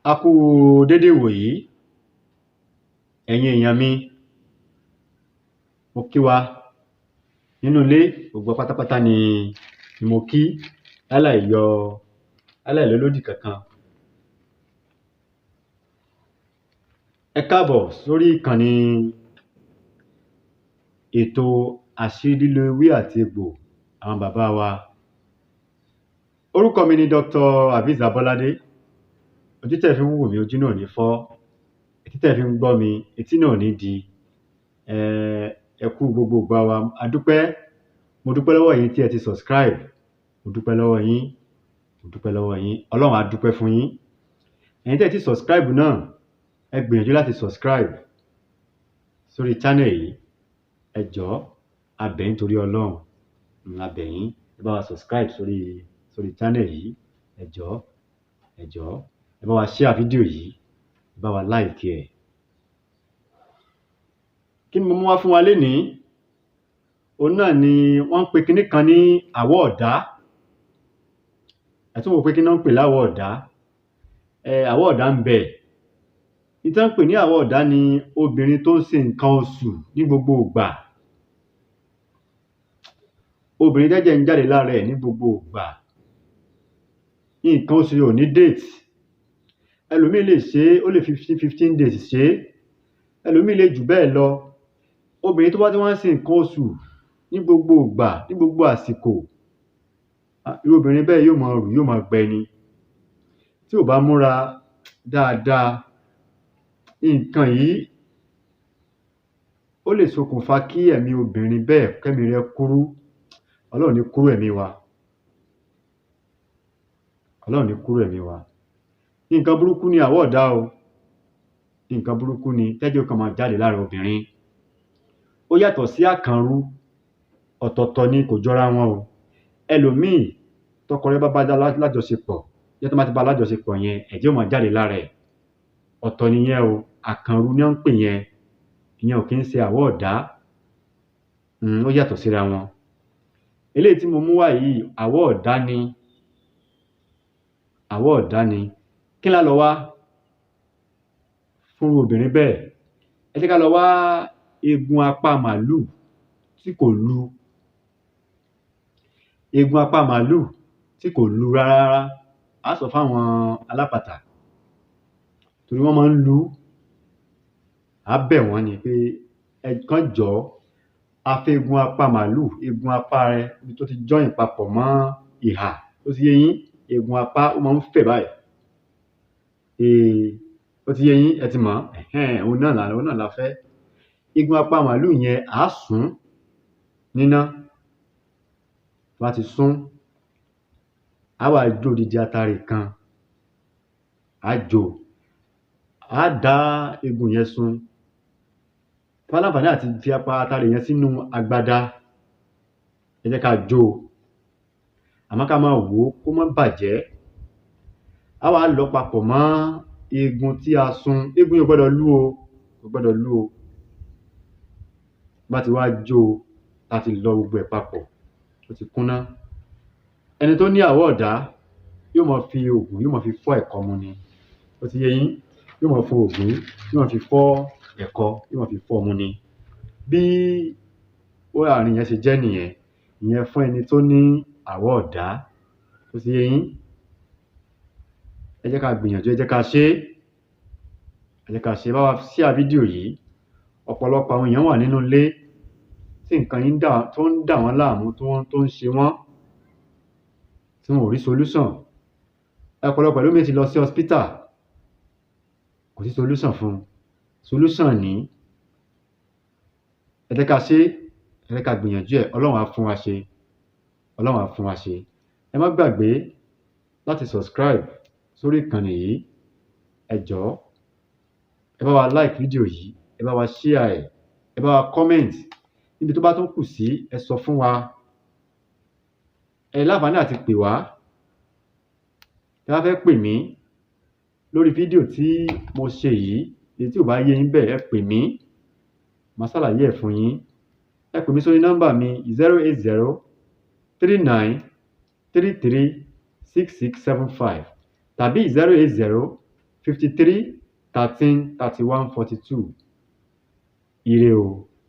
A kú dédé ìwòyí, ẹ̀yin èèyàn mi. Mo kí wa nínú ilé, gbogbo wa pátápátá ni mo kí láláì yọ láláì lólódì kankan. Ẹ káàbọ̀ sórí ìkànnì ètò àṣírí lílo ewé àti egbò àwọn bàbá wa. Orúkọ mi ni Dr. Hafiz Abọ́ládé. Ojú tẹ́ ẹ fi ń wò mí, ojú náà ò ní fọ́. Etí tẹ́ ẹ fi ń gbọ́ mi, etí náà ò ní di. Ẹ kú gbogbo ìgbà wa. A dúpẹ́. Mo dúpẹ́ lọ́wọ́ yín tí ẹ ti subscribe. Mo dúpẹ́ lọ́wọ́ yín. Mo dúpẹ́ lọ́wọ́ yín. Ọlọ́run á dúpẹ́ fún yín. Ẹ̀yin tẹ́ ẹ ti subscribe náà, ẹ gbìyànjú láti subscribe sórí channel yìí. Ẹ jọ̀ọ́, a bẹ̀ yín torí Ọlọ́run. A bẹ̀ yín. Ẹ bá wa subscribe sórí channel yìí. Ẹ jọ̀ọ́, ẹ jọ̀ọ́. Ẹ bá wa share fídíò yìí. Ẹ bá wa like ẹ̀. Kí ni mo mú wá fún wa lénìí? Òun náà ni wọ́n ń pe kinní kan ní àwọ̀ ọ̀dá. Ẹ tún wò pé kí ni wọ́n ń pè láwọ̀ ọ̀dá? Àwọ̀ ọ̀dá ń bẹ. N tí wọ́n ń pè ní àwọ̀ ọ̀dá ni obìnrin tó ń ṣe nǹkan oṣù ní gbogbo ìgbà. Obìnrin tẹ́jẹ̀ ń jáde lára ẹ̀ ní gbogbo ìgbà. Nǹkan oṣù rẹ̀ ò ní date. Ẹlòmíì lè ṣe é, ó lè fi 15 days ṣe é. Ẹlòmíì lè jù bẹ́ẹ̀ lọ. Obìnrin tó bá ti wá ń ṣe nǹkan oṣù ní gbogbo ìgbà, ní gbogbo àsìkò, irú obìnrin bẹ́ẹ̀ yóò máa rù, yóò máa gbẹ ni. Tí ò bá múra dáadáa, nǹkan yìí ó lè ṣokùnfà kí ẹ̀mí obìnrin bẹ́ẹ̀ kẹ́mìí rẹ̀ kúrú. Ọlọ́run ò ní kúrú ẹ̀mí wa. Ọlọ́run ò ní kúrú ẹ̀mí wa. Nǹkan burúkú ni àwọ̀ ọ̀dá o. Nǹkan burúkú ni tẹ́jẹ̀ ó kàn máa jáde lára obìnrin. Ó yàtọ̀ sí àkànrú. Ọ̀tọ̀ọ̀tọ̀ ni, kò jọra wọn o. Ẹlòmíì tọkọ rẹ̀ bá lájọṣepọ̀, ijọ́ tán bá ti bá lájọṣepọ̀ yẹn, ẹ̀jẹ̀ ó máa jáde lára ẹ̀. Ọ̀tọ̀ nìyẹn o. Àkànrú ni wọ́n ń pè yẹn. Ìyẹn ò kí ń ṣe àwọ̀ ọ̀dá. Ó yàtọ̀ síra wọn. Eléyìí tí mo mú wá yìí, àwọ̀ ọ̀dá ni. Àwọ̀ ọ̀dá ni. Kí lá lọ wá fún irú obìnrin bẹ́ẹ̀? Ẹ jẹ́ ká lọ wá eegun apá màlúù tí kò lu. Eegun apá màlúù tí kò lu rárá rárá. Á sọ fáwọn alápatà torí wọ́n máa ń lu ú. À á bẹ̀ wọ́n ni pé ẹ kán jọ̀ọ́, a fẹ́ eegun apá màlúù, eegun apá rẹ̀ ibi tó ti join papọ̀ mọ́ ìhà. Ó ti yé yín? Eegun apá ó máa ń fẹ̀ báyìí. Ó ti yé yín? Ẹ ti mọ̀ ọ́n. Òun náà la fẹ́. Eegun apá màlúù yẹn, à á sùn ún níná. Tó bá ti sún, á wá jó odidi atare kan. Á jó o. Á dá eegun yẹn sun. Tó bá láǹfààní àti fi apá atare yẹn sínú agbada, ẹ jẹ́ ká jó o. Àmọ́ ká máa wò ó kó má bàjẹ́. Á wá lọ̀ ọ́ papọ̀ mọ́ eegun tí a sun. Eegun yẹn ò gbọdọ̀ lu o, kò gbọdọ̀ lu o. Bá ti wá jó o, tá ti lọ gbogbo ẹ̀ papọ̀, ó ti kúnná. Ẹni tó ní àwọ̀ ọ̀dá yóò máa fi òògùn, yóò máa fi fọ́ ẹ̀kọ mu ni. Ó ti yé yín? Yóò máa fi òògùn, yóò máa fi fọ́ ẹ̀kọ, yóò máa fi fọ́ mu ni. Bí àárín yẹn ṣe jẹ́ nìyẹn. Ìyẹn fún ẹni tó ní àwọ̀ ọ̀dá. Ó ti yé yín? Ẹ jẹ́ ká gbìyànjú, ẹ jẹ́ ká ṣe é. Ẹ jẹ́ ká ṣe é. Bá wa share fídíò yìí. Ọ̀pọ̀lọpọ̀ àwọn èèyàn wà nínú ilé tí nǹkan yìí tó ń dà wọ́n láàmú, tó ń ṣe wọ́n, tí wọn ò rí solution. Ọ̀pọ̀lọpọ̀ ẹlòmíì ti lọ sí hospital, kò sí solution fún un. Solution ní. Ẹ jẹ́ ká ṣe é. Ẹ jẹ́ ká gbìyànjú ẹ̀. Ọlọ́run á fún wa ṣe. Ọlọ́run á fún wa ṣe. Ẹ má gbàgbé láti subscribe sórí ìkànnì yìí. Ẹ jọ̀ọ́, ẹ bá wa like fídíò yìí, ẹ bá wa share ẹ̀, ẹ bá wa comment. Níbi tó bá tún kù sí, ẹ sọ fún wa. Ẹ láǹfààní àti pè wá. Tẹ́ bá fẹ́ pè mí lórí fídíò tí mo ṣe yìí, èyí tí ò bá yé yín bẹ́ẹ̀, ẹ pè mí. Màá ṣàlàyé ẹ̀ fún yín. Ẹ pè mí sórí nọ́mbà mi 08039336675 tàbí 080 53 13 31 42. Ire o.